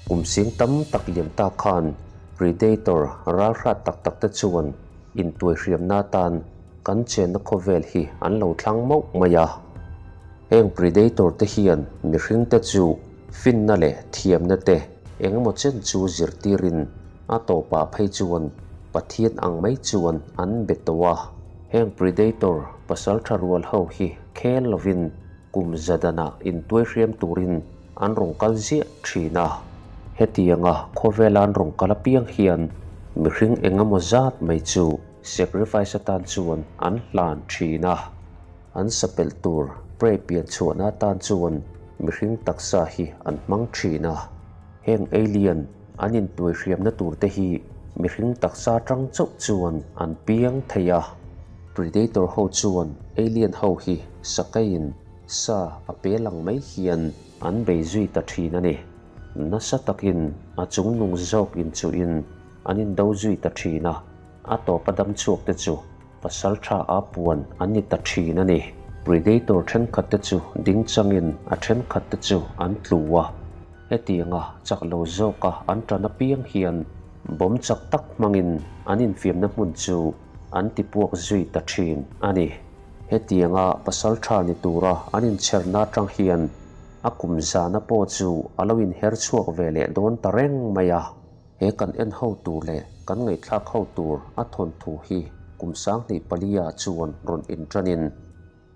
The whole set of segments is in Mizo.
Kum sing tam tak liam ta khan Predator ralhrat tak tak te chuan intuaihriamna atan kan chenna khawvel hi an lo thlang mauh mai a. Heng Predator te hian mihring te chu finna leh thiamna te engemaw chen chu zirtirin a tawpah phei chuan Pathian ang mai chuan an be tawh a. Heng Predator pasal tha rual ho hi khel lovin kum zadanah intuaihriam turin an rawn kal ziah thin a. Hetianga khawvela an rawn kal apiang hian mihring engemaw zat mai chu sacrifice atan chuan an hlan thin a. An sapelh tur prey pian chhuahna atan chuan mihring taksa hi an hmang thin a. Heng alien an intuaihriamna tur te hi mihring taksa atang chauh chuan an piang thei a. Predator ho chuan alien ho hi sakeiin sa a pe lang mai hian an bei zui ta thin a ni. Nasa takin a chungnung zawk inchuhin an indo zui ta thin a, a tawpa dam chhuak te chu pasal tha a puan an ni ta thin a ni. Predator thenkhat te chu ding changin a thenkhat te chu an tlu a, hetianga chak lo zawka an tan apiang hian bomb chak tak hmangin an infiamna hmun chu an ti puak zui ta thin a ni. Hetianga pasal tha ni tura an inchherna atang hian a kum zana pawh chu a lo inher chhuak ve leh dawn ta reng mai a. He kan en ho tur leh kan ngaihthlak ho tur a thawnthu hi kum 2004 ah chuan rawn inṭanin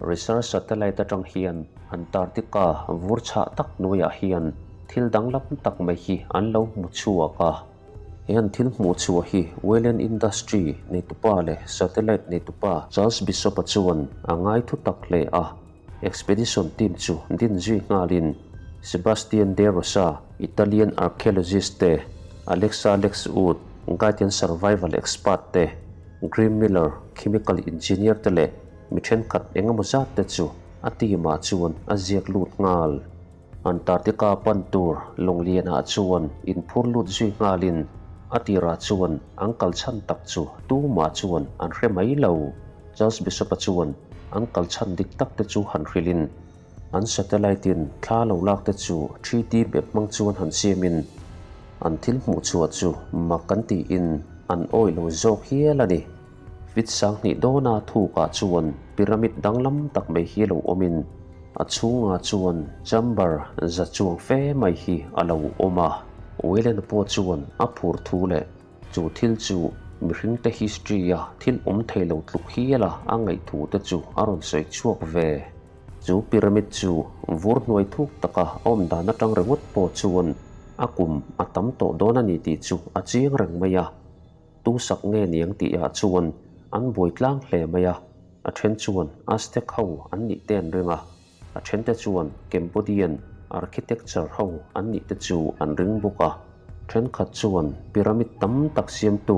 Research Satellite atang hian Antarctica vur chhah tak hnuaiah hian thil danglam tak mai hi an lo hmu chhuak a. He an thil hmuh chhuah hi Wayland Industry neitupa leh Satellite neitupa Charles Bishop-a chuan a ngai thu tak hle a. Expedition team chu din zui nghalin Sebastian De Rosa, Italian archaeologist te, Alexa Lex Wood, guide and survival expert te, Graeme Miller, chemical engineer te leh mi thenkhat engemaw zat te chu a team ah chuan a ziak lut nghal. Antarctica pan tur Lawnglianah chuan inphur lut zui nghalin a tirah chuan an kal chhan tak chu tumah chuan an hre mai lo. Charles Bishop-a chuan an kal chhan dik tak te chu han hrilhin an satellite-in thla lo lak te chu 3D map hmang chuan han siamin an thil hmuh chhuah chu mak an tiin an awih lo zawk hial a ni. Fit 2000 dawna thukah chuan pyramid danglam tak mai hi lo awmin a chhungah chuan chamber za chuang fe mai hi a lo awm a. Wayland pawh chuan a phur thu leh chu thil chu mihringte history-a thil awm thei lo tluk hiala a ngaih thu te chu a rawn sawi chhuak ve. Chu pyramid chu vur hnuai thuk taka a awm dan atang ringawt pawh chuan a kum a tam tawh dawn a ni tih chu a chiang reng mai a. Tu sak nge niang tihah chuan an buai tlang hle mai a, a then chuan Aztec ho an nih te an ring a, a then te chuan Cambodian architecture ho an nih te chu an ring bawk a, thenkhat chuan pyramid tam tak siamtu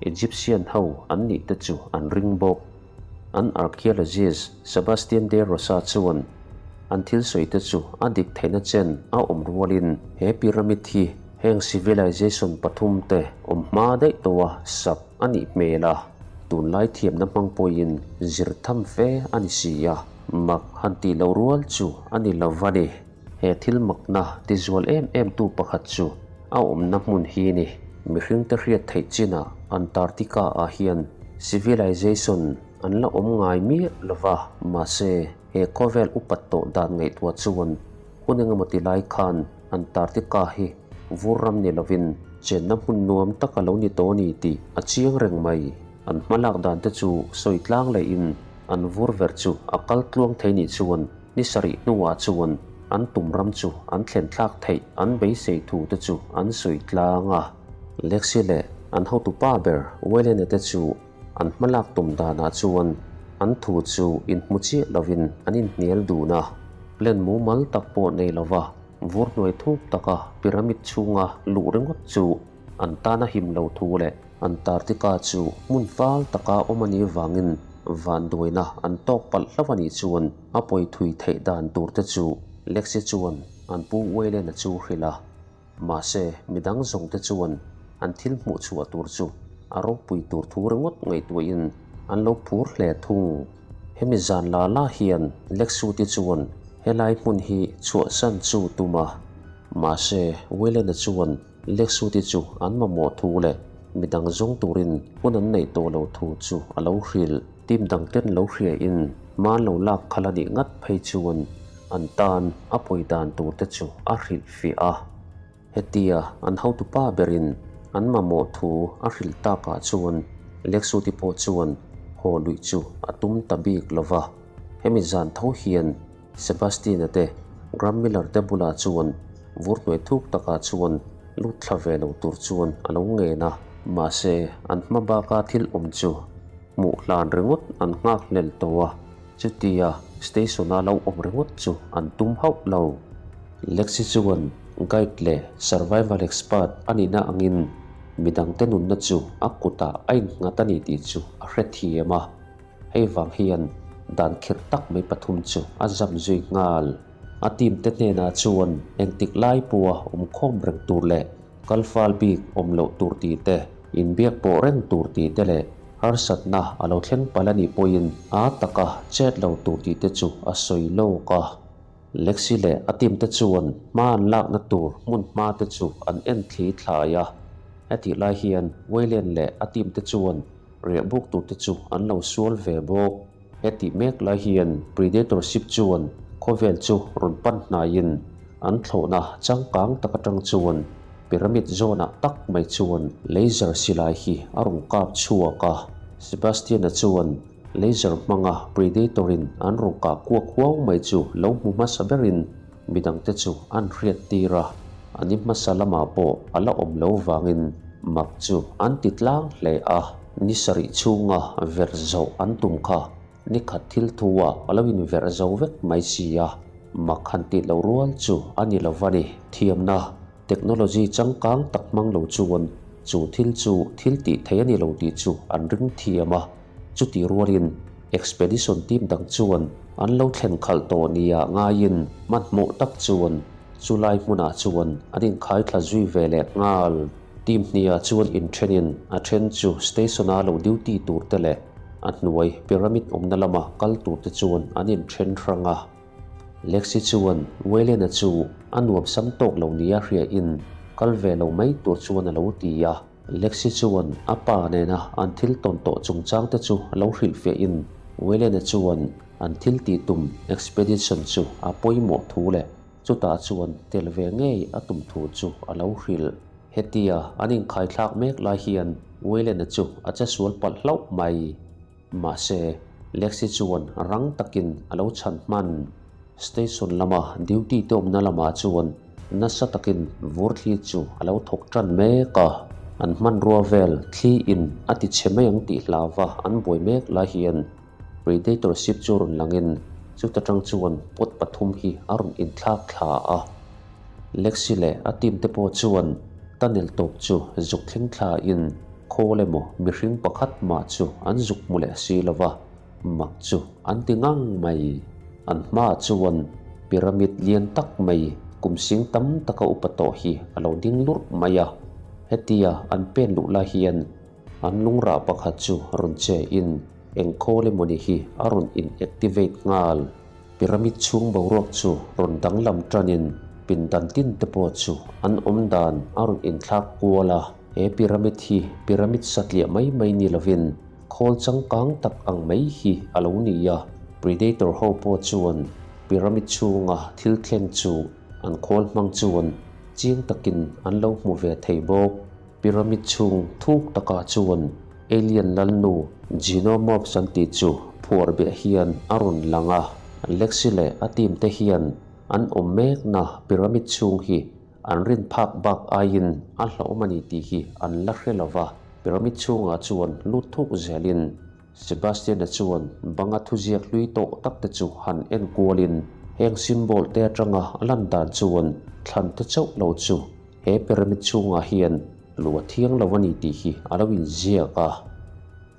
Egyptian ho an nih te chu an ring bawk. An archaeologist Sebastian de Rosa chuan an thil sawi te chu a dik theihna chen a awm rualin he pyramid hi Heng civilization pathum te awm hma daih tawh a sak a nih hmel a, tunlai thiamna hmang pawhin zir tham fe a ni si a, mak han tih loh rual chu a ni lo va ni. He thil makna tizual em em tu pakhat chu a awmna hmun hi ni. Mihringte hriat theih chinah Antarctica ah hian civilization an la awm ngai miah lo va, mahse he khawvel upat tawh dan ngaihtuah chuan Hun engemaw ti lai khan Antarctica hi vur ram ni lovin chenna hmun nuam tak a lo ni tawh a ni tih a chiang reng mai. An hmalak dan te chu sawi tlang lehin an vur ver chu a kal tluang thei nih chuan ni sarih hnuah chuan an tum ram chu an thlen thlak theih an beisei thu te chu an sawi tlang a. Lexi leh an hotupa ber Wayland-a te chu An hmalak tum danah chuan an thu chu inhmu chiah lovin an inhnial dun a, plan mumal tak pawh nei lova vur hnuai thuk taka pyramid chhunga luh ringawt chu an tana him lo thu leh Antarctica chu hmun fal taka awm a nih vangin vanduaina an tawk palh hlauh a nih chuan a pawi thui theih dan tur te chu Lexi chuan an pu Wayland-a chu hrilh a. Mahse, midang zawng te chuan an thil hmuh chhuah tur chu a ropui tur thu ringawt ngaihtuahin an lo phur hle thung. Hemi zan la la hian Lexuti chuan helai hmun hi chhuahsan chu tum a. Mahse, Wayland-a chuan Lexuti chu an mamawh thu leh midang zawng turin hun an neih tawh lo thu chu a lo hrilh. Team dang ten lo hria in hma an lo lak khalh a nih ngat phei chuan an tan a pawi dan tur te chu a hrilh fiah a. Hetia an hotupa berin an mamawh thu a hrilh takah chuan Lexuti pawh chuan haw luih chu a tum ta bik lo va. Hemi zan tho hian Sebastian-a te Graham Miller te bulah chuan vur hnuai thuk takah chuan lut thla ve lo tur chuan a lo ngen a. Mahse, an hma baka thil awm chu hmuh hlan ringawt an nghak hlel tawh a, chutia station-a lo awm ringawt chu an tum hauh lo. Lexi chuan guide leh survival expert a nihna angin midangte nunna chu a kutah a innghat a ni tih chu a hrethiam a. Hei vang hian dan khirh tak mai pathum chu a zam zui nghal. A team te hnenah chuan engtik lai pawha awmkhawm reng tur leh kal fal bik awm loh tur tih te, inbiak pawh reng tur tih te leh harsatna a lo thleng palh a nih pawhin a taka chet lo tur tih te chu a sawi lawk a. Lexi leh a team te chuan hma an lakna tur hmun hma te chu an en thli thlai a. Hetih lai hian Wayland leh a team te chuan Riah buk turte chu an lo sual ve bawk. He tih mek lai hian Predator ship chuan khawvel chu rawn pan hnaiin an thlawhna changkang tak atang chuan Pyramid zone ah tak mai chuan laser silai hi a rawn kap chhuak a. Sebastian-a chuan laser hmanga Predator in an rawn kah kuak huau mai chu lo hmu hmasa berin midangte chu an hriat tir a, an i hmasa lamah pawh a la awm lo vangin mak chu an ti tlang hle a. Ni sarih chhunga verh zawh an tum kha ni khat thil thu ah a lo inverh zo vek mai si a, mak han tih lo rual chu a ni lo va ni. Thiamna, technology changkang tak hmang lo chuan chu thil chu thil tih thei a ni lo tih chu an ring thiam a. Chutih rualin expedition team dang chuan an lo thlen khalh tawh nia ngaiin hmanhmawh tak chuan chulai hmunah chuan an inkhai thla zui ve leh nghal. Team hniah chuan inthenin a then chu station-a lo duty tur te leh a hnuai pyramid awmna lama kal tur te chuan an inthen hrang a. Lexi chuan Wayland-a chu a nuamsam tawk lo nia hriain kal ve lo mai tur chuan a lo ti a. Lexi chuan a pa nena an thil tawn tawh chungchang te chu lo hrilhfiahin Wayland-a chuan an thil tih tum expedition chu a pawimawh thu leh chutah chuan tel ve ngei a tum thu chu a lo hrilh. Hetia an inkhaithlak mek lai hian Wayland-a chu a che sual palh hlauh mai. Mahse, Lexi chuan rang takin a lo chhan hman. Station lama duty te awmna lamah chuan nasa takin vur thli chu a lo thawk tan mek a, an hmanrua vel thli in a ti chhe mai ang tih hlauva an buai mek lai hian Predator ship chu rawn langin chuta tang chuan pot pathum hi a rawn inthlak thla a. Lexi leh a team te pawh chuan tunnel tawp chu zuk thleng thla in khawl emaw mihring pakhat mah chu an zuk hmu leh si lova. Mak chu an ti ngang mai. An hmaah chuan pyramid lian tak mai kum sing tam taka upa tawh hi a lo ding lurh mai a. Hetia an pen luh lai hian an lungrah pakhat chu rawn che in eng khawl emawni hi a rawn in activate nghal. Pyramid chhung boruak chu rawn danglam tanin pindan tin te pawh chu an awm dan a rawn inthlak kual a. He pyramid hi pyramid satliah mai mai ni lovin Khawl changkang tak ang mai hi a lo ni a, Predator ho pawh chuan pyramid chhunga thil thleng chu an khawl hmang chuan chiang takin an lo hmu ve thei bawk. Pyramid chhung thuk takah chuan alien lalnu Xenomorphs an tih chu phuar beh hian a rawn lang a, Lexi leh a team te hian an awm mekna pyramid chhung hi An rin phak bak aiin a hlauhawm a ni tih hi an la hre lo va, pyramid chhungah chuan lut thuk zelin Sebastian-a chuan banga thuziak hlui tawh tak te chu han en kualin heng symbol te atanga a lan dan chuan thlan te chauh lo chu he pyramid chhungah hian luh a thiang lo a ni tih hi a lo inziak a.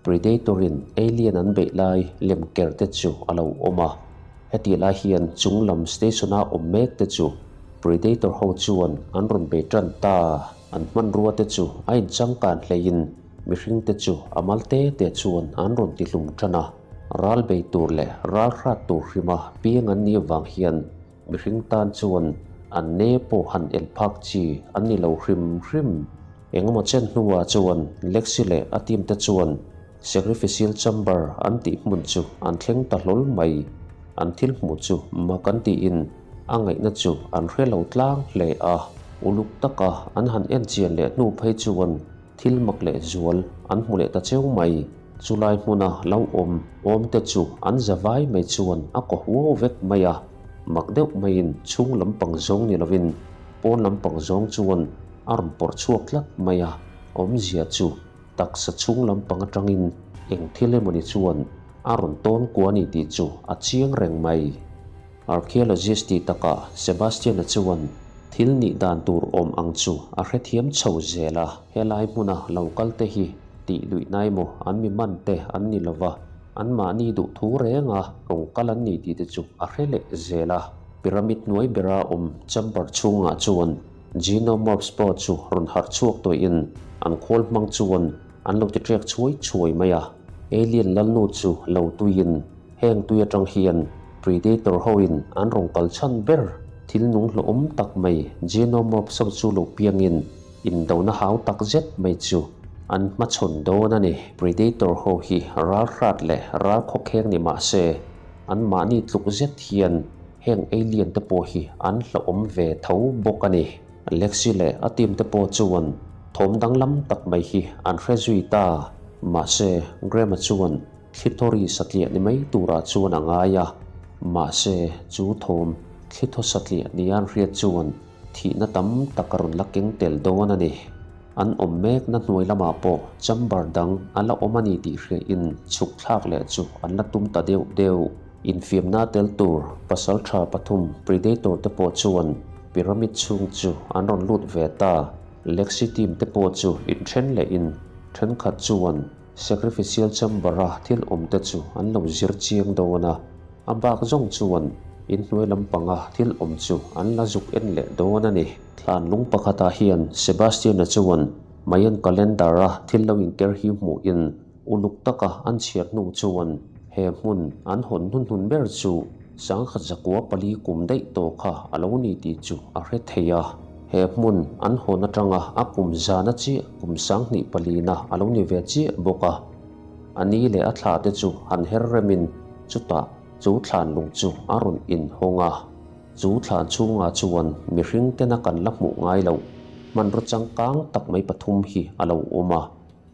Predator-in alien an beih lai lem ker te chu a lo awm a, hetih lai hian chung lam station-a awm mek te chu Predator ho chuan an rawn bei tan ta. An hmanrua te chu a inchangkan hleiin mihring te chu a mal te te chuan an rawn ti hlum tan a, ral bei tur leh ral hrat tur hrima piang an nih avang hian mihring tan chuan An ne pawh han el phak chi an ni lo hrim hrim. Engemaw chen hnuah chuan Lexi leh a team te chuan Sacrificial Chamber an tih hmun chu an thleng ta hlawl mai. An thil hmuh chu mak an tiin a ngaihna chu an hre lo tlang hle a. Uluk taka an han en chian leh hnu phei chuan thil mak leh zual an hmu leh ta cheu mai. Chulai hmuna lo awm awm te chu an za vai mai chuan a kaw huau vek mai a. Mak deuh maiin chhung lampang zawng ni lovin pawn lampang zawng chuan a rawn pawrh chhuak tlat mai a, awmzia chu taksa chhung lampang atangin eng thil emawni chuan a rawn tawn kua a ni tih chu a chiang reng mai. Archaeologist tih takah Sebastian-a chuan thil nih dan tur awm ang chu a hrethiam chho zel a, helai hmuna lo kal te hi tih luih na emaw an mi man te an ni lova, anmahni duh thu renga rawn kal an ni tih te chu a hre leh zel a. Pyramid hnuai bera awm chamber chhungah chuan Genomorphs pawh chu rawn harh chhuak tawhin an khawl hmang chuan an lo ti ṭek chhuai chhuai mai a. Alien lalnu chu lo tuiin heng tui aṭang hian Predator hoin an rawn kal chhan ber thil nung hlawhawm tak mai Genomorphs ho chu lo piangin indona hau tak zet mai chu an hmachhawn dawn a ni. Predator ho hi ral hrat leh ral khawkheng ni mah se anmahni tluk zet hian Heng alien te pawh hi an hlauhawm ve tho bawk a ni. Lexi leh a team te pawh chuan thawm danglam tak mai hi an hre zui ta. Mahse, Graham-a chuan thlithaw ri satliah ni mai turah chuan a ngai a. Mahse, chu thawm thlithaw satliah nia an hriat chuan thihna tam tak a rawn la keng tel dawn a ni. An awm mekna hnuai lamah pawh chamber dang a la awm a ni tih hriain chhuk thlak leh chu an la tum ta deuh deuh. Infiamna tel tur pasal tha pathum Predator te pawh chuan pyramid chhung chu an rawn lut ve ta. Lexi team te pawh chu inthen lehin thenkhat chuan sacrificial chamber a thil awm te chu an lo zir chiang dawn a, a bak zawng chuan inhnuai lampanga thil awm chu an la zuk en leh dawn a ni. Thlan lung pakhatah hian Sebastian-a chuan Mayan calendar-a thil lo inker hi hmuhin Uluk taka an chhiar hnu chuan he hmun an hawn hnuhnun ber chu sangkhat zakua pali kum daih tawh kha a lo ni tih chu a hre thei a. He hmun an hawn atanga a kum zana chiah kum sanghnih palina a lo ni ve chiah bawk a. A ni leh a thla te chu han her remin chutah chu thlan lung chu a rawn inhawng a. Chu thlan chhungah chuan mihring tena kan la hmuh ngai loh hmanraw changkang tak mai pathum hi a lo awm a.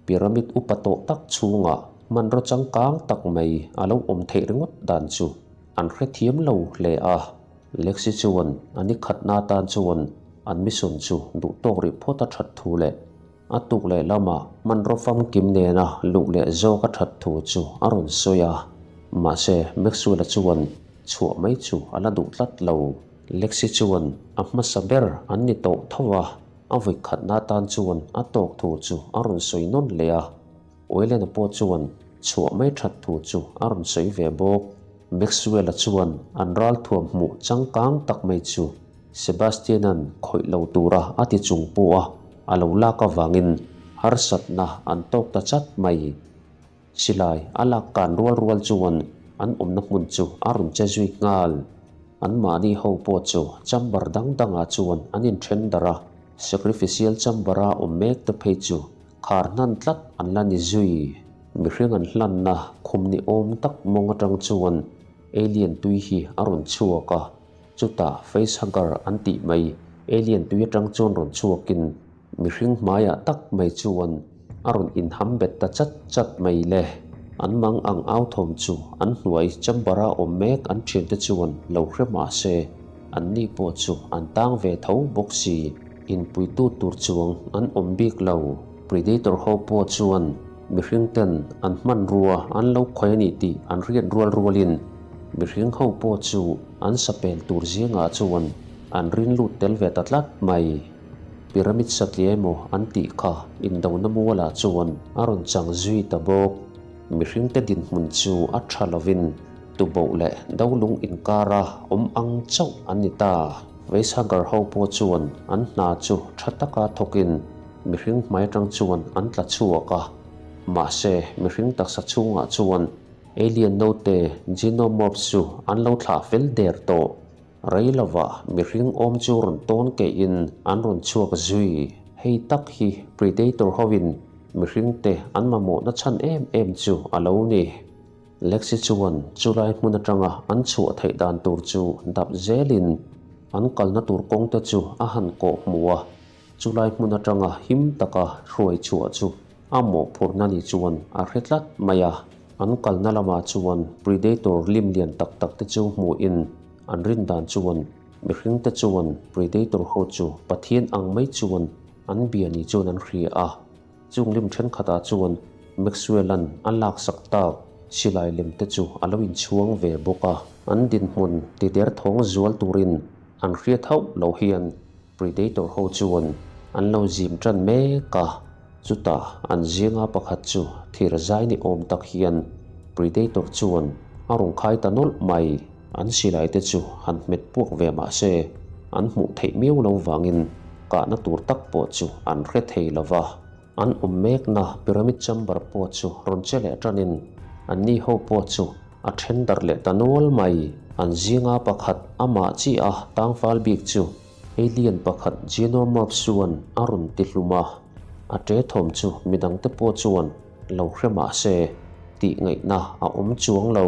Pyramid upa tawh tak chhungah hmanraw changkang tak mai a lo awm theih ringawt dan chu an hrethiam lo hle a. Lexi chuan a ni khatna atan chuan an mission chu duh tawk rih phawt a that thu leh a tuk leh lamah hmanraw famkim nena luh leh zawk a that thu chu a rawn sawi a. Mahse, Maxwell-a chuan chhuah mai chu a la duh tlat lo. Lexi chuan a hmasa ber an ni tawh tho a. A vawi khatna atan chuan a tawk thu chu a rawn sawi nawn leh a, Oilena pawh chuan chhuah mai that thu chu a rawn sawi ve bawk. Maxwell-a chuan an ralthuam hmuh changkang tak mai chu Sebastian-a'n khawih lo tura a ti chung pawha a lo lak avangin harsatna an tawk ta chat mai. Silai a lak kan rual rual chuan an awmna hmun chu a rawn che zui nghal. Anmahni ho pawh chu chamber dang dangah chuan an inthen darh a, sacrificial chamber-a awm mek te phei chu khar hnan tlat an la ni zui. Mihring an hlanna khum ni awm tak mawng atang chuan alien tui hi a rawn chhuak a, chutah facehugger an tih mai alien tui atang chuan rawn chhuakin Mihring hmaiah tak mai chuan a rawn inham bet ta chat chat mai le. An mang ang au thawm chu an hnuai chamber-a awm mek an thiante chuan lo hre mah se, anni pawh chu an tang ve tho bawk si. Inpuitu tur chuang an awm bik lo. Predator ho pawh chuan mihring ten an hmanrua an lo khawi a ni tih an hriat rual rualin mihring ho pawh chu an sapel tur zingah chuan an rin lut tel ve ta tlat mai. Pyramid satliah emaw an tih kha indona mualah chuan a rawn chang zui ta bawk. Mihringte dinhmun chu a tha lovin tuboh leh dolung inkara awm ang chauh an ni ta. Veisagar ho pawh chuan an hna chu tha taka thawkin mihring hmai atang chuan an tla chhuak a. Mahse, mihring taksa chhungah chuan alien note Xenomorphs chu an lo thlah fel der tawh. Rei lovah mihring awm chu rawn tawn keihin an rawn chhuak zui. Hei tak hi Predator hoin mihringte an mamawhna chhan em em chu a lo ni. Lexi chuan chulai hmun atanga an chhuah theih dan tur chu dap zelin an kalna tur kawngte chu a han kawh hmu a, chulai hmun atanga him taka hruai chhuah chu a mawhphurhna ni chuan a hre tlat mai a. An kalna lamah chuan Predator lim lian tak tak te chu hmuhin an rin dan chuan mihringte chuan Predator ho chu Pathian ang mai chuan an bia ni chuan an hria a. Chung lim thenkhatah chuan Maxwell-a'n a laksak tak silai lem te chu a lo inchhuang ve bawk a. An dinhmun tider thawng zual turin an hriat hauh lo hian Predator ho chuan an lo zim tan mek a. Chutah an zinga pakhat chu thir zai ni awm tak hian Predator chuan a rawn khai ta nawlh mai. An silai te chu han hmet puak ve mah se, an hmuh theih miau lo vangin kahna tur tak pawh chu an hre thei lo va. An awm mekna pyramid chamber pawh chu rawn che leh tanin anni ho pawh chu a then darh leh ta nual mai. An zinga pakhat amah chiah a tangfal bik chu alien pakhat Xenomorph chuan a rawn ti hlum a, a ṭe thawm chu midangte pawh chuan lo hre mah se tih ngaihna a awm chuang lo.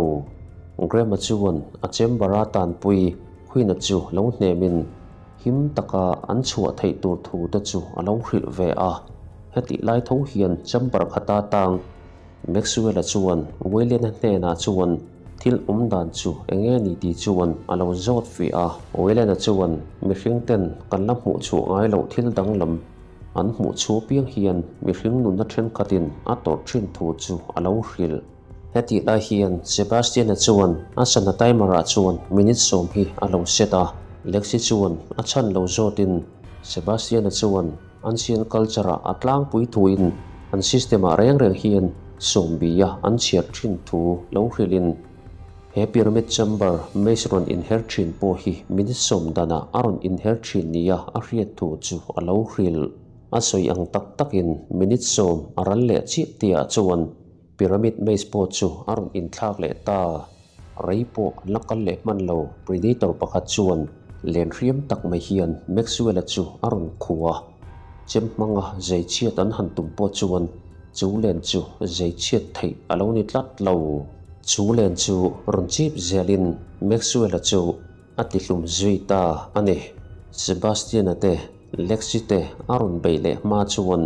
Graham-a chuan a chamber-a tanpui Queen-a chu lo hnemin him taka an chhuah theih tur thu te chu a lo hrilh ve a. Hetih lai tho hian chamber khata tang Maxwell-a chuan Wayland-a hnenah chuan thil awm dan chu eng nge ni tih chuan a lo zawt fih a. Wayland-a chuan mihring ten kan la hmuh chhuah ngai loh thil danglam An hmuh chhu piang hian mihring nunna thenkhatin a tawrh thin thu chu a lo hrilh. Hetih lai hian Sebastian-a chuan a sana timer-ah chuan minute sawm hi a lo set a. Lexi chuan a chhan lo zawtin Sebastian-a chuan ancient culture-ah a tlangpui thuin an system-ah reng reng hian sawmbia an chhiar thin thu lo hrilhin He pyramid chamber maze rawn inher thin pawh hi minute sawm danah a rawn inher thin nia a hriat thu chu a lo hrilh. A sawi ang tak takin minute sawm a ral leh chiah tihah chuan pyramid maze pawh chu a rawn inthlak leh ta. Rei pawh an la kal leh hman lo, predator pakhat chuan len hriam tak mai hian Maxwell-a chu a rawn khu a. Chem hmanga zei chhiat an han tum pawh chuan chu len chu zei chhiat theih a lo ni tlat lo. Chu len chu rawn chip zelin Maxwell-a chu a tihlum zui ta a ni. Sebastian-a te, Lexi te a rawn beih leh hma chuan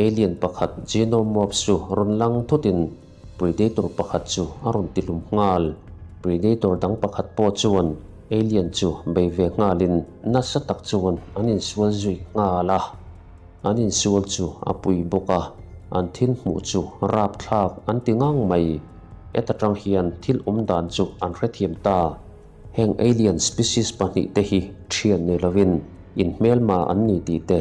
alien pakhat Xenomorph chu rawn lang thutin Predator pakhat chu a rawn tihlum nghal. Predator dang pakhat pawh chuan alien chu bei ve nghalin nasa tak chuan an insual zui nghal a. An insual chu a pui bawk a, an thil hmuh chu rapthlak an ti ngang mai. Heta tang hian thil awm dan chu an hrethiam ta. Heng alien species pahnih te hi thian nei lovin inhmelma an ni tih te,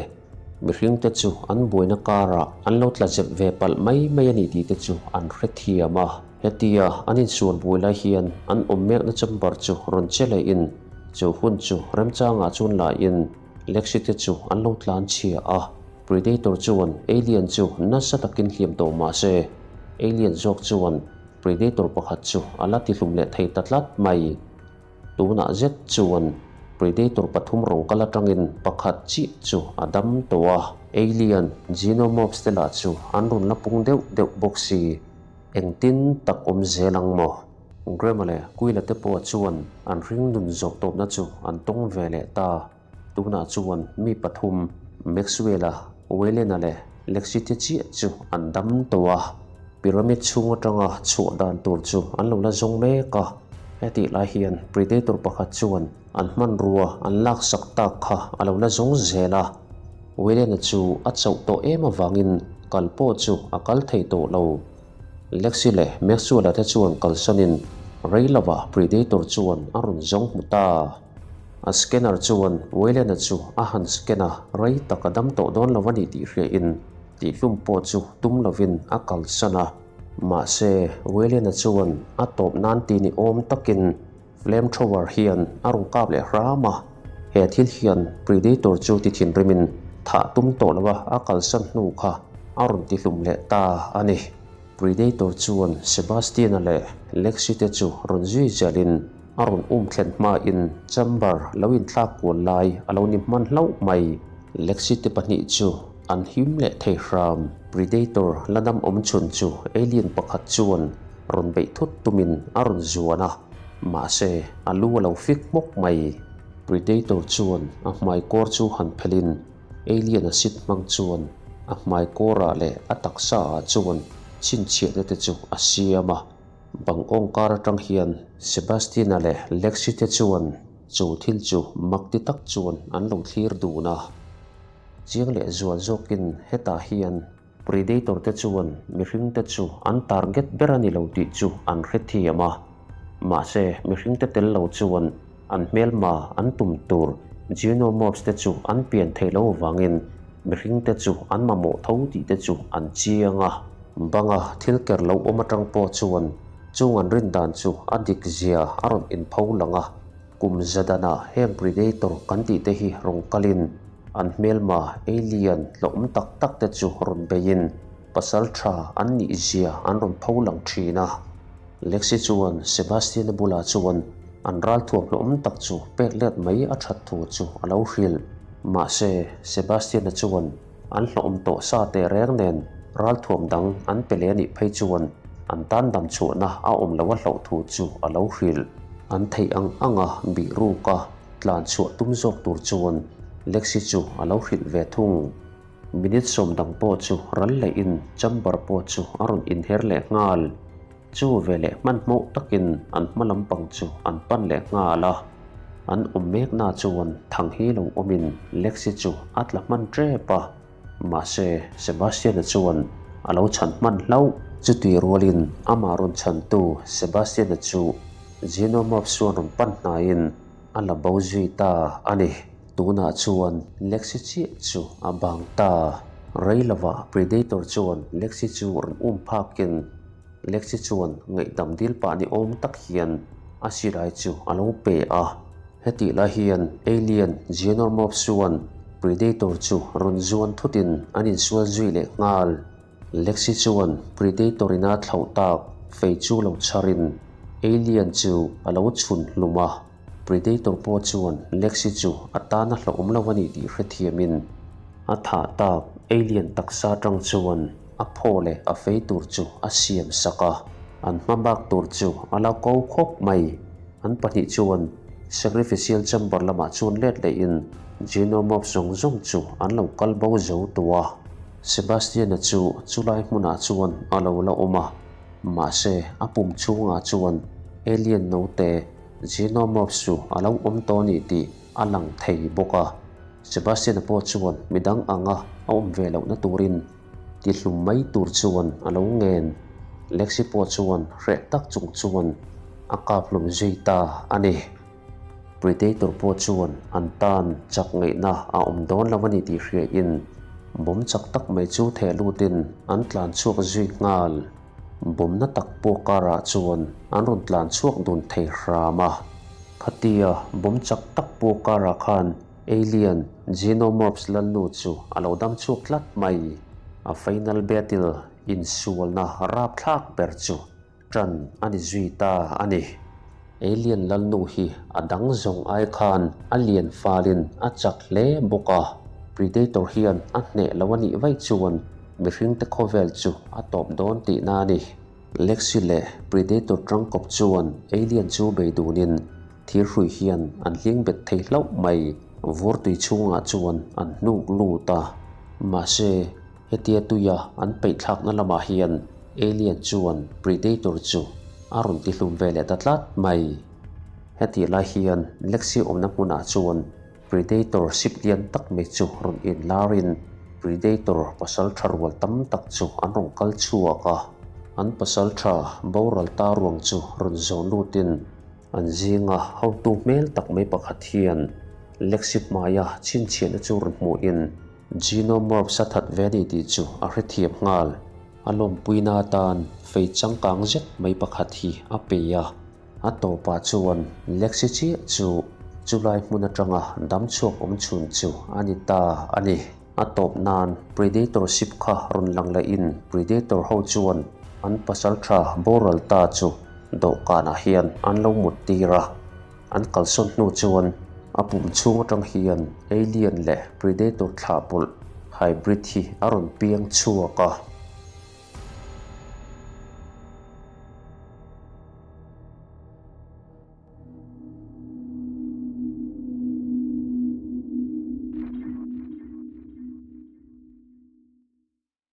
mihringte chu an buaina karah an lo tla zep ve palh mai mai a ni tih te chu an hrethiam a. Hetia an insual buai lai hian an awm mekna chamber chu rawn che lehin chu hun chu remchangah chuan lahin Lexi te chu an lo tlan chhia a, Predator chuan Alien chu nasa takin hliam tawh mah se, Alien zawk chuan Predator pakhat chu a la tihlum leh thei ta tlat mai. Tunah zet chuan Predator pathum rawng kal atangin pakhat chiah chu a dam tawh a, Alien Xenomorphs te lah chu an rawn la pung deuh deuh bawk si. Engtin tak awm zel ang maw? Graham-a leh Quilla te pawh chuan an ring nun zawh tawpna chu an tawng ve leh ta. Tunah chuan mi pathum, Maxwell-a, Wayland-a leh Lexi te chiah chu an dam tawh a. Pyramid chhung atanga chhuah dan tur chu an lo la zawng mek a. Hetih lai hian Predator pakhat chuan an hmanrua an laksak tak kha a lo la zawng zel a. Wayland-a chu a chauh tawh em avangin kal pawh chu a kal thei tawh lo. Lexi leh Maxwell-a te chuan kalsanin rei lovah Predator chuan a rawn zawng hmu ta. A scanner chuan Wayland-a chu a han scan a, rei tak a dam tawh dawn lo a ni tih hriain tihhlum pawh chu tum lovin a kalsan a. Mahse, Wayland-a chuan a tawp nan ti ni awm takin Flamethrower hian a rawn kap leh hram a, he thil hian Predator chu ti thinrimin thah tum tawh lo a a kalsan hnu kha a rawn ti hlum leh ta a ni. Predator chuan Sebastian-a leh Lexi te chu rawn zui zelin. a rawn um thlen hmain chamber lo inthlak kual lai a lo ni hman hlauh mai. Lexi te pahnih chu an him leh thei hram. Predator la dam awm chhun chu alien pakhat chuan rawn beih thut tumin a rawn zuan a, mahse a lu a lo fik hmawk mai. Predator chuan a hmai kawr chu han phelhin alien acid hmang chuan a hmai kawrah leh a taksa ah chuan chhinchhiahna te chu a siam a. Bang awngkar atang hian Sebastian-a leh Lexi te chuan chu thil chu mak ti tak chuan an lo thlir dun a. Chiang leh zual zawkin hetah hian Predator te chuan mihring te chu an target ber a ni lo tih chu an hrethiam a. Mahse mihring te tel lo chuan an hmelma an tum tur Xenomorphs te chu an pian theih loh avangin mihring te chu an mamawh tho tih te chu an chiang a. Banga thil ker lo awm atang pawh chuan chung an rin dan chu a dik zia a rawn inpho lang a, kum zadanah heng predator kan tih te hi rawn kalin an hmelma alien hlawhawm tak tak te chu rawn beiin pasal tha an nih zia an rawn pho lang thin a. Lexi chuan Sebastian-a bulah chuan an ralthuam hlawhawm tak chu pek let mai a that thu chu a lo hrilh. Mahse, Sebastian-a chuan An hlawhawm tawh sa teh reng nen ralthuam dang an pe leh a nih phei chuan an tan dam chhuahna a awm lo a hlauh thu chu a lo hrilh. An theih ang anga bih ruka tlan chhuah tum zawk tur chuan Lexi chu a lo hrilh ve thung. Minute sawm dang pawh chu ral lehin chamber pawh chu a rawn inher leh nghal. Chu veleh hmanhmawh takin an hma lampang chu an pan leh nghal a, an awm mekna chuan thang hi lo awmin Lexi chu a tla hman tep a, mahse Sebastian-a chuan a lo chhan hman hlauh. Chutih rualin amah rawn chhantu Sebastian-a chu Xenomorph chuan rawn pan hnaiin a la bo zui ta a ni. Tunah chuan Lexi chiah chu a bang ta. Rei lovah Predator chuan Lexi chu rawn um phakin Lexi chuan ngaihdam dil pah ni awm tak hian a silai chu a lo pe a. Hetih lai hian Alien Xenomorph chuan Predator chu rawn zuan thutin an insual zui leh nghal. Lexi chuan Predator ina thlauh tak fei chu lo chharin Alien chu a lo chhun hlum a. Predator pawh chuan Lexi chu a tan a hlauhawm lo a ni tih hrethiamin a thah tak alien taksa atang chuan a phaw leh a fei tur chu a siam sak a, an hma bak tur chu a la ko khawp mai. An pahnih chuan sacrificial chamber lamah chuan let lehin Xenomorph zawng zawng chu an lo kal bo zo tawh a. Sebastian-a chu chulai hmunah chuan a lo la awm a, mahse a pum chhungah chuan alien note Xenomorph chu a lo awm tawh a ni tih a lang thei bawk a. Sebastian-a pawh chuan midang anga a awm ve lohna turin tihlum mai tur chuan a lo ngen. Lexi pawh chuan hreh tak chung chuan a kap hlum zui ta a ni. Predator pawh chuan an tan chak ngaihna a awm dawn lo a ni tih hriain bawm chak tak mai chu theh lutin an tlan chhuak zui nghal. Bawmna tak pawh karah chuan an rawn tlan chhuak dun thei hram a. Khatia bawm chak tak pawh karah khan Alien Xenomorphs lalnu chu a lo dam chhuak tlat mai. A final battle insualna rapthlak ber chu tan a ni zui ta a ni. Alien lalnu hi a dang zawng ai khan a lian falin a chak hle bawk a. Predator hian a hneh lo a nih vaih chuan Mihringte khawvel chu a tawp dawn tihna a ni. Lexi leh Predator tangkawp chuan alien chu bei dunin thirhrui hian an hling bet thei hlauh mai. Vur tui chhungah chuan an hnuk lut a. Mahse, hetia tuia an peih thlakna lamah hian alien chuan Predator chu a rawn tihlum ve leh ta tlat mai. Hetih lai hian Lexi awmna hmunah chuan Predator ship lian tak mai chu rawn inlarin Predator pasal tha rual tam tak chu an rawn kal chhuak a. An pasal tha boral ta ruang chu rawn zawn lutin an zinga hotu hmel tak mai pakhat hian Lexi hmaia chhinchhiahna chu rawn hmuhin Xenomorphs a that ve a ni tih chu a hrethiam nghal. A lawmpuina atan fei changkang zet mai pakhat hi a pe a. A tawpah chuan Lexi chiah chu chulai hmun atanga dam chhuak awm chhun chu a ni ta a ni. A tawp nan Predator ship kha rawn lang lehin Predator ho chuan an pasal tha boral ta chu dawhkanah hian an lo mut tir a. An kalsawn hnu chuan a pum chhung atang hian alien leh predator thlah pawlh, hybrid, hi a rawn piang chhuak a.